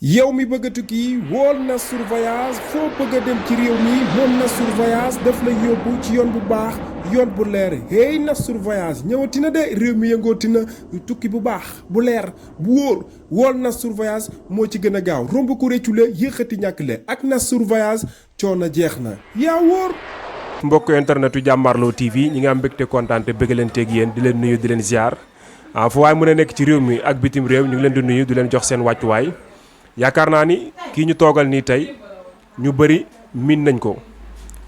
yow mi bëgg a tukki wool Nassour Voyage foo bëgg a dem ci réew mi moom Nassour Voyage daf lay yóbbu ci yoon bu baax yoon bu leer hey Nassour Voyage ñëwati na de réew mi yëngooti na tukki bu baax bu leer bu wóor wool Nassour Voyage moo ci gën a gaaw romb ko réccu la yéexati ñàkk le ak Nassour Voyage coono jeex na yaa wóor. mbokk internetu Jàmbaarloo TV ñi nga am mbégte kontaan te bëgg leen teeg yéen di leen nuyu di leen ziar fu waaye mën a nekk ci réew mi ak bitim réew ñu ngi leen di nuyu di leen jox seen wàccuwaay. yaakaar naa ni kii ñu toogal nii tey ñu bëri miin nañ ko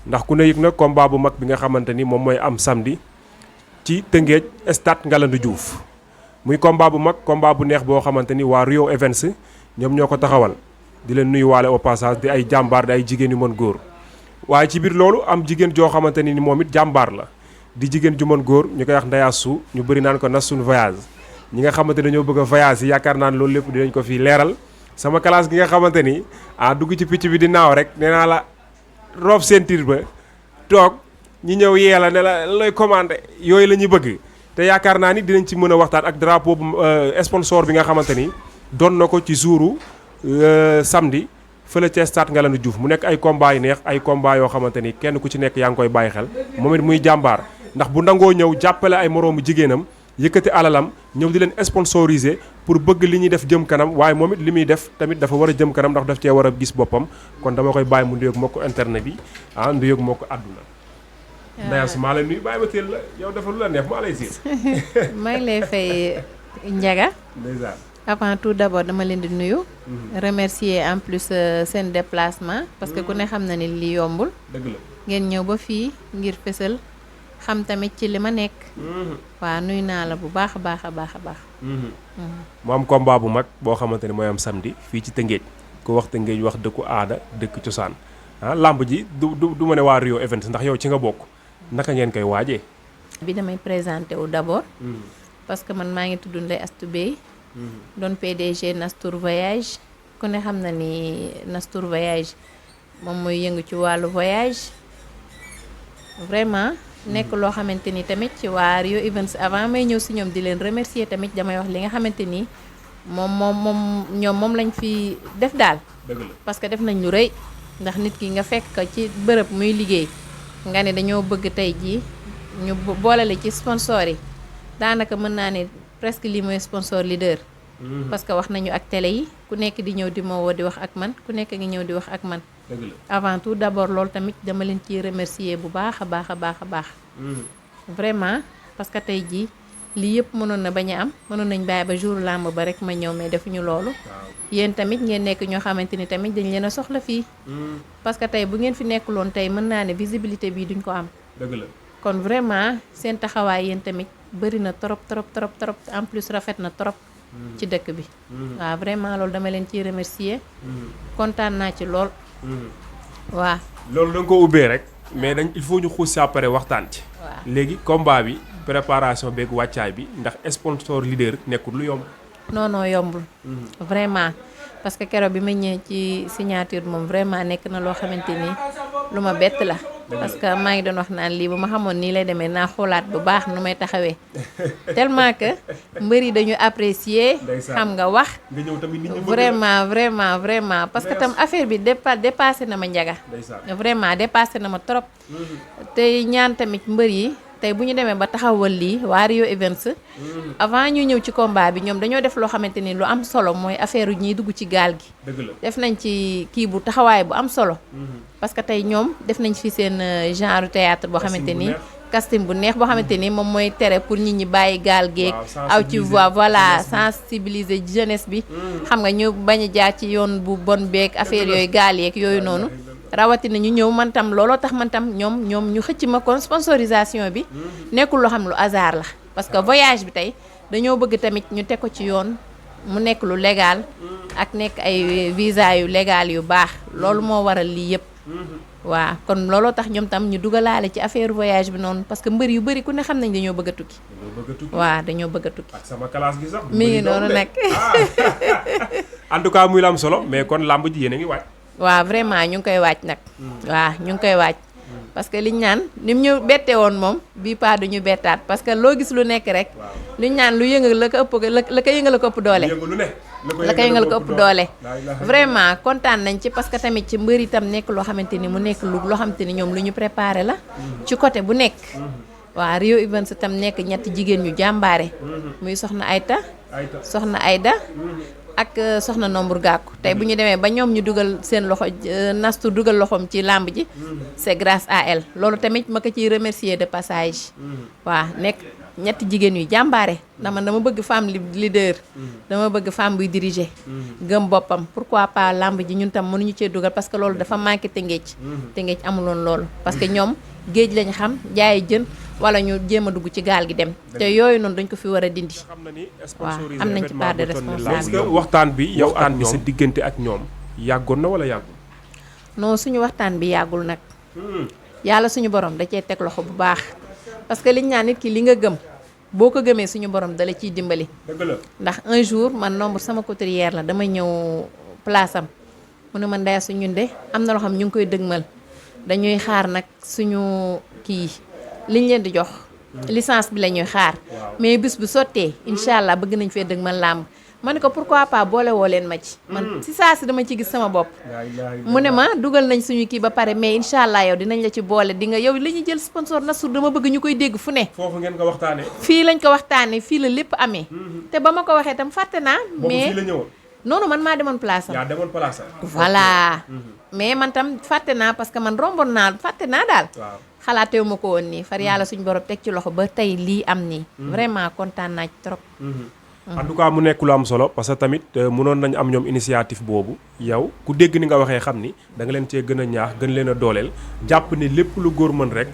ndax ku ne yëg na combat bu mag bi nga xamante ni moom mooy am samedi ci Tëngéej stade Ngalandou Diouf muy combat bu mag combat bu neex boo xamante ni waa Rio Events ñoom ñoo ko taxawal di leen nuyu waale au passage di ay jàmbaar di ay jigéen yu mën góor waaye ci biir loolu am jigéen joo xamante ni moom it jàmbaar la di jigéen ju mën góor ñu koy wax ndeyaasu ñu bëri naan ko Nassour Voyage ñi nga xamante dañoo bëgg a voyage yi yaakaar naa ne loolu lépp dinañ ko fi leeral sama classe gi nga xamante ni dugg ci picc bi di naaw rek nee naa la roof ceinture ba toog ñi ñëw yeela ne la looy commandé yooyu la ñuy bëgg te yaakaar naa ni dinañ ci mën a waxtaan ak drapeau bu sponsor bi nga xamante ni doon na ko ci jouru samedi fële ca stade Ngalandou Diouf mu nekk ay combat yu neex ay combat yoo xamante ni kenn ku ci nekk yaa ngi koy bàyyi xel moom it muy jàmbaar ndax bu ndangoo ñëw jàppale ay moroomu jigéenam yëkkati alalam ñëw di leen sponsoriser pour bëgg li ñuy def jëm kanam waaye moom it li muy def tamit dafa war a jëm kanam ndax daf cee war a gis boppam kon dama koy bàyyi mu nuyoog mbokku internet bi nuyoog mbokku àdduna. Ndaya su maa lay nuyu bàyyi ma teel la yow dafa lu la neex maa lay siir. maa ngi lay fay Ndiaga. ndeysaan. avant tout d'abord dama leen di nuyu. remercier en plus seen déplacement. parce que ku ne xam na ni li yombul. dëgg la ngeen ñëw ba fii ngir fësal. xam tamit ci li ma nekk. waaw nuyu naa la bu baax a baax a baax a baax. mu am combat bu mag boo xamante ni mooy am samedi fii ci Tëngéej ku wax Tëngéej wax dëkku aada dëkk cosaan làmb ji du ma ne waa Rio Events ndax yow ci nga bokk naka ngeen koy waajee. bi damay présenté wu d'abord. parce que man maa ngi tudd Ndeye Astou Bey. doon PDG Nassour Voyage ku ne xam na ni Nassour Voyage moom mooy yëngu ci wàllu voyage vraiment. nekk loo xamante ni tamit ci waa Rio Events avant may ñëw si ñoom di leen remercier tamit damay wax li nga xamante ni moom lañ fi def daal. dëgg la parce que def nañ lu rëy ndax nit ki nga fekk ci bërëb muy liggéey nga ne dañoo bëgg tey jii ñu boolale ci sponsor yi daanaka mën naa ne presque lii mooy sponsor leader. parce que wax nañu ak télé yi ku nekk di ñëw di ma woo di wax ak man ku nekk ngi ñëw di wax ak man. avant tout d'abord loolu tamit dama leen ciy remercier bu baax a baax a baax a baax. vraiment parce que tey jii lii yëpp mënoon na bañ a am mënoon nañ bàyyi ba jour làmb ba rek ma ñëw mais defuñu loolu. yéen tamit ngeen nekk ñoo xamante ni tamit dañ leen a soxla fii. parce que tey bu ngeen fi nekkuloon tey mën naa ne visibilité bii duñ ko am. dëgg la kon vraiment seen taxawaay yéen tamit bëri na trop trop trop trop en plus rafet na trop. ci dëkk bi. waaw vraiment loolu dama leen ciy remercier. kontaan naa ci lool. waaw loolu da nga ko ubbee rek mais il faut ñu xuus si après waxtaan ci. léegi combat bi préparation beeg wàccaay bi ndax sponsor leader nekkul lu yomb. non yombul. vraiment parce que keroog bi ma ñëwee ci signature moom vraiment nekk na loo xamante ni lu ma bett la. parce que maa ngi doon wax naan lii bu ma xamoon nii lay demee naa xoolaat bu baax nu may taxawee tellement que mbër yi dañu apprécier. xam nga wax. nga ñëw tamit nit ñi vraiment parce que tam affaire bi dépassé na ma Ndiaga. vraiment dépassé na ma trop. tey ñaan tamit mbër yi tey bu ñu demee ba taxawal lii waa Rio Events. avant ñu ñëw ci combat bi ñoom dañoo def loo xamante ni lu am solo mooy affaire yu ñuy dugg ci gaal gi. def nañ ci kii bu taxawaay bu am solo. parce que tey ñoom def nañ fi seen genre théâtre boo xamante ni. casting bu neex boo xamante ni moom mooy tere pour nit ñi bàyyi gaal geeg. aw ci voie voilà sensibiliser jeunesse bi. xam nga ñu bañ a jaar ci yoon bu bon beeg affaire yooyu gaal yeeg yooyu noonu. rawatina ñu ñëw man tam looloo tax man tam ñoom ñu xëcc ma kon sponsorisation bi. nekkul loo xam lu hasard la. parce que voyage bi tey dañoo bëgg tamit ñu teg ko ci yoon mu nekk lu légal. ak nekk ay visa yu légal yu baax loolu moo waral lii yëpp. waaw kon looloo tax ñoom tam ñu dugalaale ci affaire voyage bi noonu parce que mbër yu bëri ku ne xam nañ dañoo bëgg a tukki. waaw dañoo bëgg a tukki. ak sama classe gi sax. mi ngi noonu nag. en tout cas muy la am solo mais kon làmb ji yéen a ngi waaj. waaw vraiment ñu ngi koy waaj nag. waaw ñu ngi koy waaj. parce que liñ naan ni mu ñu bette woon moom bii pas du ñu bettaat parce que loo gis lu nekk rek liñ naan lu yëngal la ko ëpp la ko yëngal ko ëpp doole la ko yëngal ko ëpp doole vraiment kontaan nañ ci parce que tamit ci mbër itam nekk loo xamante ni mu nekk loo xamante ni ñoom lu ñu préparé la ci côté bu nekk waaw Rio Events itam nekk ñetti jigéen ñu jàmbaare muy soxna soxna Aïda ak soxna Nombre Gàkku tey bu ñu demee ba ñoom ñu dugal seen loxo Nastu dugal loxoom ci làmb ji c'est grâce à elle loolu tamit ma ko ciy remercier de passage waaw nekk ñetti jigéen yu jàmbaare ndax man dama bëgg femme leader dama bëgg femme buy diriger gëm boppam pourquoi pas làmb ji ñun tam mënuñu cee dugal parce que loolu dafa manqué Tëngéej amuloon loolu parce que ñoom géej lañ xam jaay jën wala ñu jéem a dugg ci gaal gi dem te yooyu noonu dañ ko fi war a dindi waaw am nañ ci part de responsabilité. est-ce que waxtaan bi yow ak ñoom sa diggante ak ñoom yàggoon na wala yàggul. non suñu waxtaan bi yàggul nag yàlla suñu borom da cee teg loxo bu baax parce que liñ naan nit ki li nga gëm boo ko gëmee suñu borom dala ciy dimbali. dëgg la ndax un jour man Nombre sama couturière la dama ñëw place am mu ne ma Ndeye su ñun de am na loo xam ñu ngi koy dëgmal dañuy xaar nag suñu kii liñ leen di jox licence bi la ñuy xaar mais bis bu sottee incha allah bëgg nañ fee dëgmal làmb ma ne ko pourquoi pas boole woo leen ma ci man si saa si dama ci gis sama bopp mu ne ma dugal nañ suñu kii ba pare mais incha allah yow dinañ la ci boole di nga yow la ñuy jël sponsor Nassour dama bëgg ñu koy dégg fu ne foofu ngeen ko waxtaanee fii lañ ko waxtaanee fii la lépp amee te ba ma ko waxee tam fàtte naa mais fii la ñëwoon noonu man maa demoon place am yaa demoon place am voilà mais man tam fàtte naa parce que man romboon naa fàtte naa daal xalaatewu ma ko woon nii far yàlla suñu borom teg ci loxo ba tey lii am nii vraiment kontaan naa ci trop en tout cas mu nekk lu am solo parce que tamit mënoon nañu am ñoom initiative boobu yow ku dégg ni nga waxee xam ni da nga leen cee gën a ñaax gën leen a dooleel jàpp ni lépp lu góor mën rek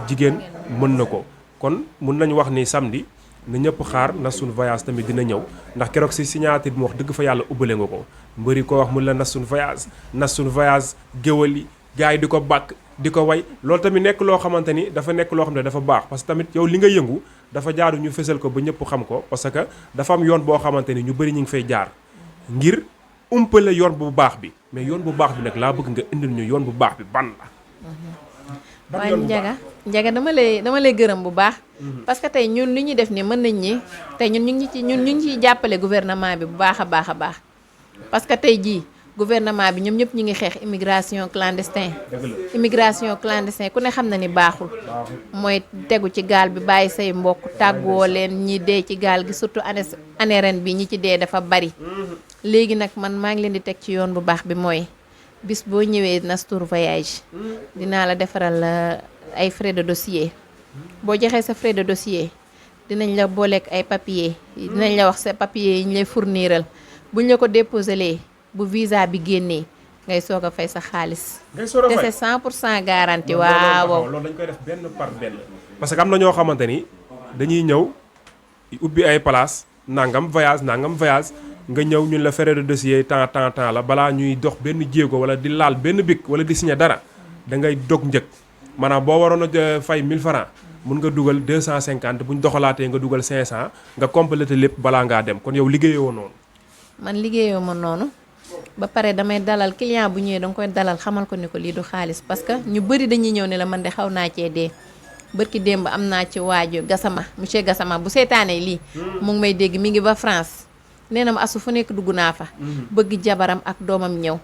jigéen mën na ko kon mun nañu wax ni samedi na ñëpp xaar Nassour voyage tamit dina ñëw ndax keroog si signature bi mu wax dëgg fa yàlla ubbale nga ko mbëri ko wax mun la Nassour voyage géwal yi gars yi di ko bàkk di ko way loolu tamit nekk loo xamante ni dafa nekk loo xam ne dafa baax parce que tamit yow li nga yëngu dafa jaaru ñu fësal ko ba ñëpp xam ko parce que dafa am yoon boo xamante ni ñu bëri ñu ngi fay jaar ngir umpale yoon bu baax bi mais yoon bu baax bi nag laa bëgg nga indil ñu yoon bu baax bi ban la. waaye Njaga dama lay gërëm bu baax. parce que tey ñun li ñuy def nii mën nañ ñi tey ñun ñu ngi ciy jàppale gouvernement bi bu baax a baax a baax parce que tey jii. gouvernement bi ñoom ñëpp ñu ngi xeex immigration clandestin ku ne xam na ni baaxul mooy tegu ci gaal bi bàyyi say mbokk tàggoo leen ñi dee ci gaal gi surtout année ren bi ñi ci dee dafa bari léegi nag man maa ngi leen di teg ci yoon bu baax bi mooy bis boo ñëwee Nassour voyage dinaa la defaral ay frais de dossier boo joxee sa frais de dossier dinañ la booleek ay papier dinañ la wax sa papier yi ñu lay fourniral buñ la ko déposelee bu visa bi génnee ngay soog a fay sa xaalis. ngay soog a fay te c'est 100% garanti. waaw loolu dañ koy def benn par benn. parce que am na ñoo xamante ni dañuy ñëw ubbi ay place nangam voyage nga ñëw ñun la frais de dossier temps la balaa ñuy dox benn jéego wala di laal benn bic wala di signé dara da ngay dog njëg maanaam boo waroon a fay 1000 francs mun nga dugal 250 bu ñu doxalaatee nga dugal 500 nga complété lépp balaa ngaa dem kon yow liggéeyoo noonu. man liggéeyoo ma noonu. ba pare damay dalal client bu ñëwee danga koy dalal xamal ko ni ko lii du xaalis parce que ñu bëri dañuy ñëw ne la man de xaw naa cee dee bërki démb am naa ci waaju Gassama monsieur Gassama bu seetaanee lii mu ngi may dégg mi ngi ba France nee na ma asu fu nekk dugg naa fa bëgg jabaram ak doomam ñëw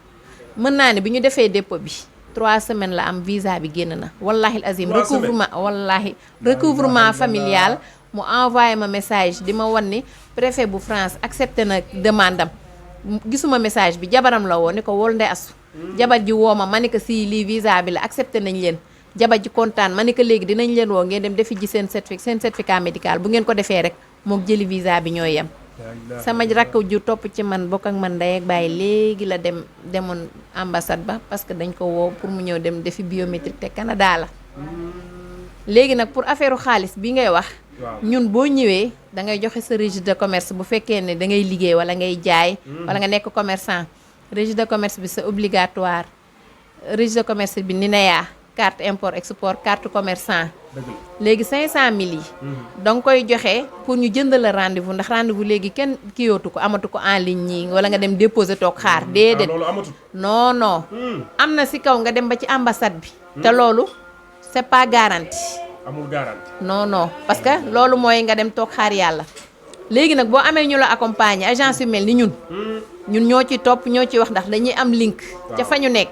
mën naa ne bi ñu defee dépôt bi 3 semaines la am visa bi génn na wallahi azim recouvrement familial mu envoyé ma message di ma wan ni préfet bu France accepté na demande am gisuma message bi jabaram la woo ni ko wol Ndeye Astou jabar ji woo ma ni ko si lii visa bi la accepté nañ leen jabar ji kontaan ma ni ko léegi dinañ leen woo ngeen dem defi ji seen certificat médical bu ngeen ko defee rek mook jëli visa bi ñooy yem sama rakk ju topp ci man bokk ak man ndey ak bàyyi léegi la demoon ambassade ba parce que dañ ko woo pour mu ñëw dem defi biométrique te Canada la léegi nag pour affaire xaalis bi ngay wax ñun boo ñëwee da ngay joxe sa registre de commerce bu fekkee ne da ngay liggéey wala ngay jaay wala nga nekk commerçant registre de commerce bi c'est obligatoire registre de commerce bi NINEA carte import export carte commerçant léegi 500000 yi da nga koy joxe pour ñu jënd la rendez-vous ndax rendez-vous léegi kenn kiyootu ko amatu ko en ligne ñi wala nga dem déposer toog xaar déedéet non am na si kaw nga dem ba ci ambassade bi te loolu c'est pas garanti. amul garanti. non non parce que loolu mooy nga dem toog xaar yàlla léegi nag boo amee ñu la accompagner agence yu mel ni ñun ñoo ci topp ñoo ci wax ndax dañuy am link ca fa ñu nekk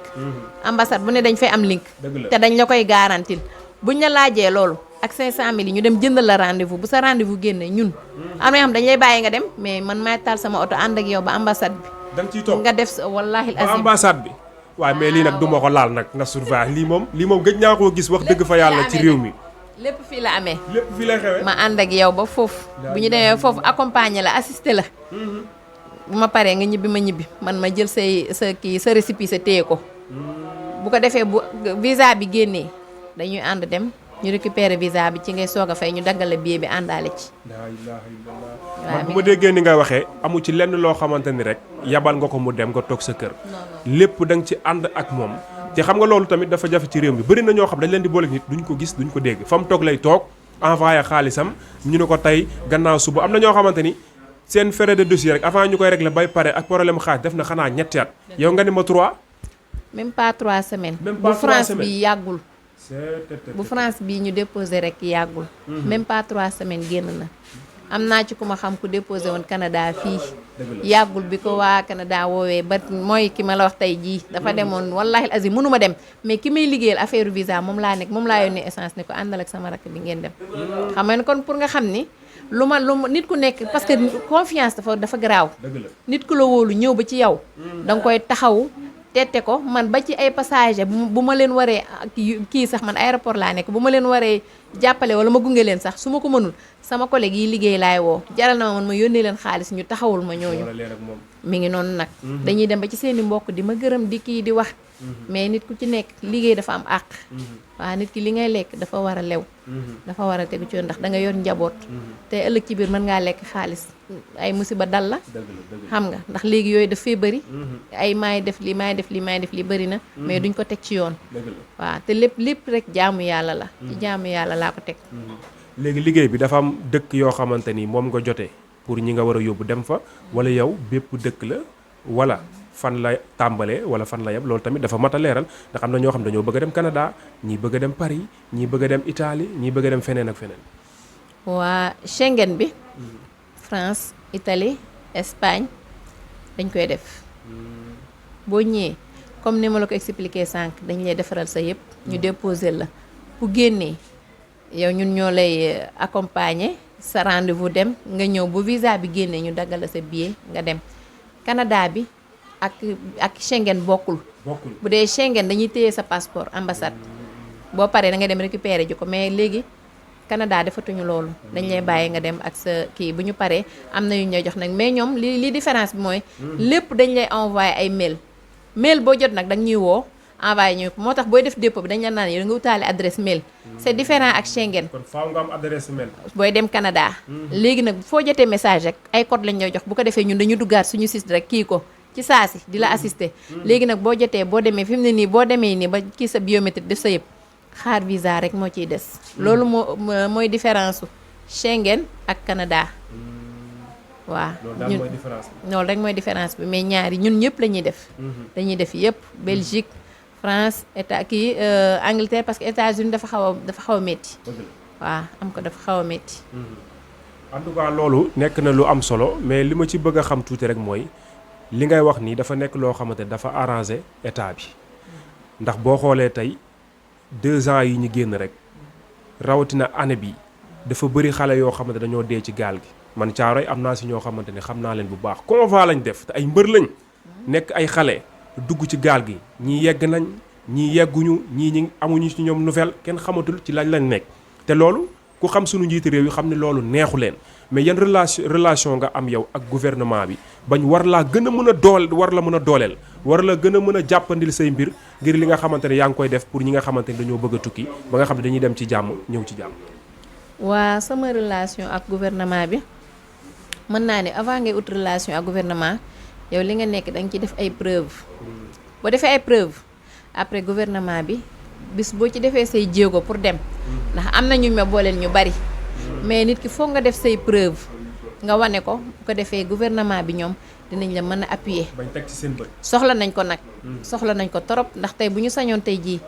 ambassade bu ne dañ fay am link te dañ la koy garantil buñ la laajee loolu ak 500000 yi ñu dem jëndal la rendez-vous bu sa rendez-vous génnee ñun am na yoo xam dañ lay bàyyi nga dem mais man maay taal sama oto ànd ak yow ba ambassade bi da nga ciy toog nga def sa wallaahi azim ambassade bi waaye mais lii nag du ma ko laal nag na surveillance lii moom gëj naa koo gis wax dëgg fa yàlla ci réew mi lépp fii la amee lépp fii lay xewee ma ànd ak yow ba foofu bu ñu demee foofu accompagner la assister la bu ma paree nga ñibbi ma ñibbi man ma jël sa récépissé téye ko bu ko defee bu visa bi génnee dañuy ànd dem ñu récupérer visa bi ci ngay soog a fay ñu daggal la billet bi àndaale ci. laa ilaaha illallah. man bu ma déggee ni nga waxee amu ci lenn loo xamante ni rek yabal nga ko mu dem nga toog sa kër. lépp da nga ci ànd ak moom. te xam nga loolu tamit dafa jafe ci réew mi bëri na ñoo xam dañ leen di boole nit duñ ko gis duñ ko dégg fa mu toog lay toog envoyé xaalisam ñu ne ko tey gannaaw suba am na ñoo xamante ni seen frais de dossier rek avant ñu koy régler bay pare ak problème xaalis def na xanaa ñetti at. yow nga ni ma 3. même pas 3 semaines. même pas 3 bu France semaines bi yàggul. bu France bi ñu déposé rek yàggul. même pas 3 semaines génn na. am naa ci ku ma xam ku déposé woon Canada fii. yàggul bi ko waa Canada woowee ba mooy ki ma la wax tey jii. dafa demoon wallahi azim mënu ma dem mais ki may liggéeyal affaire visa moom laa nekk moom laa yónnee essence ne ko àndal ak sama rakk bi ngeen dem. xam nga ne kon pour nga xam ni lu ma nit ku nekk parce que confiance dafa garaaw. nit ku la wóolu ñëw ba ci yow. da nga koy taxaw. tette ko man ba ci ay passager bu ma leen waree kii sax man aéroport laa nekk bu ma leen waree jàppale wala ma gunge leen sax su ma ko mënul sama collègue yi liggéey laay woo jaral na ma man ma yónnee leen xaalis ñu taxawul ma ñooñu mi ngi noonu nag dañuy dem ba ci seeni mbokk di ma gërëm di kii di wax mais nit ku ci nekk liggéey dafa am àq waaw nit ki li ngay lekk dafa war a lew dafa war a tegu ci yoon ndax da nga yor njaboot te ëllëg ci biir mën ngaa lekk xaalis ay musiba dal la xam nga ndax léegi yooyu daf fee bëri ay maay def li maay def li bëri na mais duñ ko teg ci yoon waaw te lépp rek jaamu yàlla la ci jaamu yàlla laa ko teg léegi liggéey bi dafa am dëkk yoo xamante ni moom nga jotee pour ñi nga war a yóbbu dem fa wala yow bépp dëkk la wala fan la tàmbalee wala fan la yem loolu tamit dafa mat a leeral ndax am na ñoo xam dañoo bëgg a dem Canada ñii bëgg a dem Paris ñii bëgg a dem Italie ñii bëgg a dem feneen ak feneen. waa Schengen bi France Italie Espagne dañ koy def boo ñëwee comme ni ma la ko expliqué sànq dañ lay defaral sa yëpp ñu déposer la bu génnee yow ñun ñoo lay accompagner sa rendez-vous dem nga ñëw bu visa bi génnee ñu daggal la sa billet nga dem Canada bi ak Schengen bokkul bu dee Schengen dañuy téye sa passeport ambassade boo paree da nga dem récupérer ji ko mais léegi Canada defatuñu loolu dañ lay bàyyi nga dem ak sa kii bu ñu paree am na yu ñu lay jox nag mais ñoom li différence bi mooy lépp dañ lay envoyé ay mail boo jot nag dañ ñuy woo envoyé ñu moo tax booy def dépôt bi dañ la naan yow nga wutaale adresse mail c'est différent ak Schengen kon faaw nga am adresse mail booy dem Canada léegi nag foo jotee message rek ay code lañ lay jox bu ko defee ñun dañu duggaat suñu site rek kii ko ci saasi di la assister léegi nag boo jotee boo demee fi mu ne nii boo demee nii ba kii sa biométrique def sa yëpp xaar visa rek moo ciy des loolu mooy différence su Schengen ak Canada waaw loolu rek mooy différence bi mais ñaari ñun ñëpp la ñuy def dañuy def yëpp Belgique France Angleterre parce que États-Unis dafa xaw a métti waaw am ko dafa xaw a métti en tout cas loolu nekk na lu am solo mais li ma ci bëgg a xam tuuti rek mooy li ngay wax nii dafa nekk loo xamante dafa arrangé état bi ndax boo xoolee tey 2 ans yi ñu génn rek rawatina année bi dafa bëri xale yoo xamante dañoo dee ci gaal gi man Caaroy am naa si ñoo xamante ne xam naa leen bu baax convoi lañ def te ay mbër lañ nekk ay xale dugg ci gaal gi ñii yegg nañ ñii yegguñu ñi amuñu ci ñoom nouvelle kenn xamatul ci lañ nekk te loolu ku xam suñu njiiti réew yi xam ne loolu neexu leen mais yan relation nga am yow ak gouvernement bi bañ war laa gën a mën a dooleel war la gën a mën a jàppandil say mbir ngir li nga xamante ne yaa ngi koy def pour ñi nga xamante ne dañoo bëgg a tukki ba nga xam ne dañuy dem ci jàmm ñëw ci jàmm. waa sama relation ak gouvernement bi mën naa ne avant ngay ut relation ak gouvernement yow li nga nekk da nga ci def ay preuve boo defee ay preuve après gouvernement bi bis boo ci defee say jéego pour dem ndax am na ñu ma booleel ñu bari mais nit ki foog nga def say preuve nga wane ko bu ko defee gouvernement bi ñoom dinañ la mën a appuyer. bañ teg ci seen bët. soxla nañ ko nag. soxla nañ ko trop ndax tey bu ñu sañoon tey jii.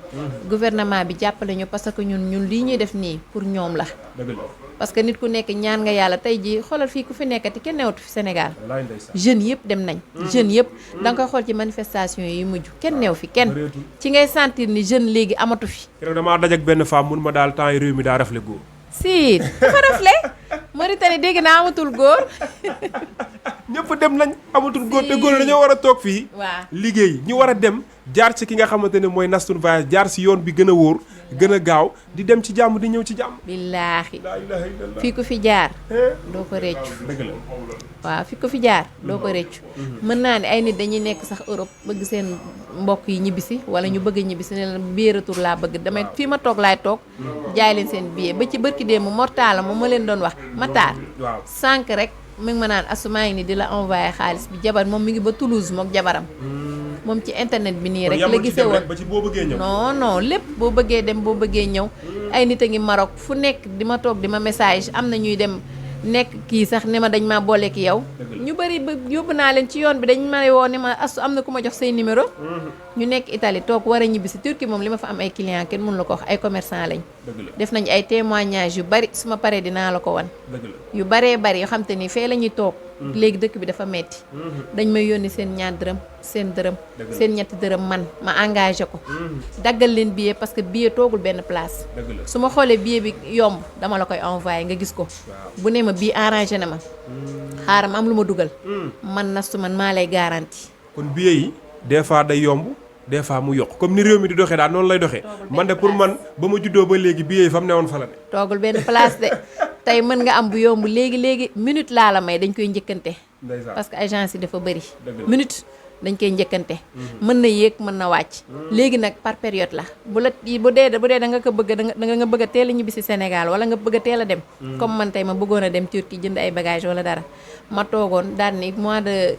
gouvernement bi jàppale ñu parce que ñun lii ñuy def nii pour ñoom la. dëgg la. parce que nit ku nekk ñaan nga yàlla tey jii xoolal fii ku fi nekkati kenn newatu fi Sénégal. wallaay ndeysaan. jeunes yëpp dem nañ. jeunes yëpp da nga koy xool ci manifestation yi mujj kenn new fi kenn. ci ngay sentir ni jeune léegi amatu fi. keroog damaa daj ak benn femme mun ma daal temps yi réew mi daa rafle góor. si dafa rafle Mauritanie dégg naa amatul góor. ñëpp dem nañ amatul góor te góor dañoo war a toog fii. waaw liggéey ñu war a dem jaar ci ki nga xamante ne mooy Nasrul Voyage jaar si yoon bi gën a wóor gën a gaaw di dem ci jàmm di ñëw ci jàmm. billaahi laa ilaaha illallah. fii ku fi jaar doo ko réccu. dëgg la. waaw fi ko fi jaar doo ko réccu. mën naa ne ay nit dañuy nekk sax Europe bëgg seen mbokk yi ñibbisi wala ñu bëgg ñibbisi ne la billet retour laa bëgg damay fii ma toog laay toog jaay leen seen billet ba ci bërki dee mu mortala moom ma leen doon wax Matar waaw sànq rek mi ngi ma naan asumaa ngi ni di la envoyé xaalis bi jabar moom mi ngi ba Toulouse mook jabaram moom ci internet bi nii rek la gisee woon ba ci boo bëggee ñëw. non non lépp boo bëggee dem boo bëggee ñëw ay nit a ngi Maroc fu nekk di ma toog di ma message am na ñuy dem nekk kii sax ne ma dañ maa boole ki yow ñu bëri ba yóbbu naa leen ci yoon bi dañ ma woo ne ma asu am na ku ma jox say numéro ñu nekk Italie toog war a ñibbi si Turquie moom li ma fa am ay client kenn mënu la ko wax ay commerçant lañ def nañ ay témoignages yu bari su ma paree dinaa la ko wan yu baree bari yoo xam te ni fee la ñuy toog léegi dëkk bi dafa metti dañ may yónni seen ñaar dërëm seen dërëm seen ñetti dërëm man ma engagé ko daggal leen billet parce que billet toogul benn place su ma xoolee billet bi yomb dama la koy envoyé nga gis ko bu ne ma bii arrangé na ma xaaral ma am lu ma dugal man Nastu man maa lay garanti kon billet yi des fois day yomb des fois mu yokk comme ni réew mi di doxee daal noonu lay doxee man de pour man ba ma juddoo ba léegi billet yi fa mu newoon fa la de toogul benn place de tey mën nga am bu yomb léegi minute laa la may dañ koy njëkkante parce que agence yi dafa bëri minute dañ koy njëkkante mën na yéeg mën na wàcc léegi nag par période la bu dee da nga ko bëgg da nga bëgg a teel a ñibbi si Sénégal wala nga bëgg a teel a dem comme man tey ma bëggoon a dem Turquie jënd ay bagage wala dara ma toogoon daal ni mois de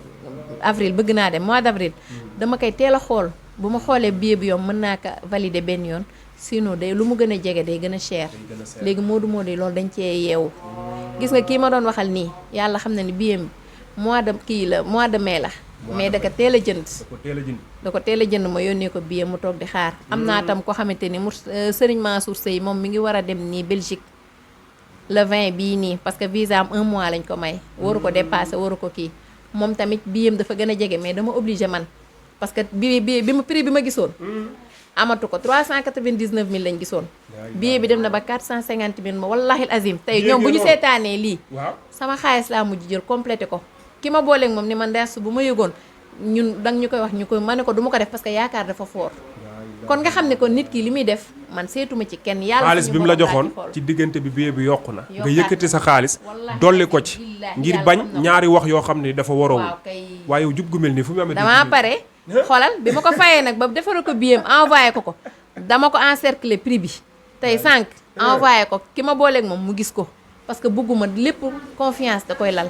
avril bëgg naa dem mois d' avril dama koy teel a xool bu ma xoolee billet bi yomb mën naa ko valider benn yoon sinon day lu mu gën a jege day gën a cher léegi moodu yi loolu dañ cee yeewu gis nga kii ma doon waxal nii yàlla xam na ni billet mois de mai la mais da ko teel a jënd da ko teel a jënd ma yónnee ko billet mu toog di xaar am naa tam koo xamante ni Serigne Mansour Seye moom mi ngi war a dem nii Belgique le 20 bii nii parce que visa am 1 mois lañ ko may waru ko dépassé waru ko kii moom tamit billet dafa gën a jege mais dama obligé man parce que bi ma prix bi ma gisoon amatu ko 399 000 lañ gisoon billet bi dem na ba 450 000 ma wallahi azim tey ñoom bu ñu seetaanee lii sama xaalis laa mujj jël complété ko ki ma booleeg moom ni man des bu ma yëgoon ñun danga ñu koy wax ñu koy ma ne ko du ma ko def parce que yaakaar dafa foor kon nga xam ne kon nit ki li muy def man seetuma ci kenn yàlla xaalis bi mu la joxoon ci diggante bi billet bi yokku na nga yëkkati sa xaalis dolli ko ci ngir bañ ñaari wax yoo xam ne dafa waroowul waaye jub gu mel nii fu mu amee damaa pare xoolal bi ma ko fayee nag ba defara ko billet envoyé ko dama ko encercler prix bi tey sànq envoyé ko ki ma booleeg moom mu gis ko parce que bëgguma lépp confiance da koy lal